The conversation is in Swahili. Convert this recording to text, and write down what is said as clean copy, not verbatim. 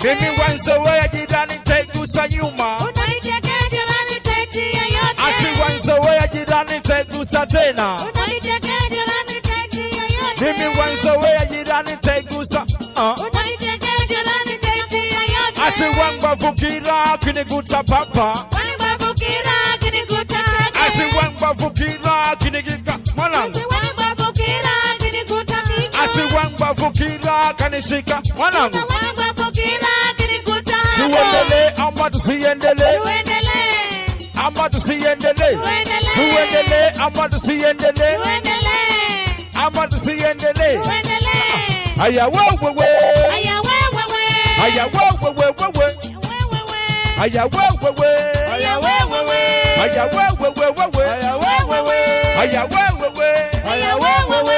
Mimi wanzoea jirani nitaigusa nyuma. Unanichekea jirani, taitia yote. Ati wanzoea jirani nitaigusa tena. Unanichekea jirani, taitia yote. Mimi wanzoea jirani nitaigusa. Unanichekea jirani, taitia yote. Ati wangwavukira kiniguta papa. Wangwavukira kinikuta. Ati wangwavukira kinigika mwanangu. Wangwavukira kinikuta. Ati wangwavukira kanishika mwanangu. Wangwavukira kinikuta. Tuendelee ama tusiendelee? Tuendelee. Ama tusiendelee? Tuendelee. Tuendelee ama tusiendelee? Tuendelee. Ama tusiendelee? Tuendelee. Aya wewewe. Aya wewewe. Aya wewewewewe. Wewewe. Aya wewewe. Aya wewewe. Aya wewewewewe. Wewewe. Aya wewewe. Aya wewewe.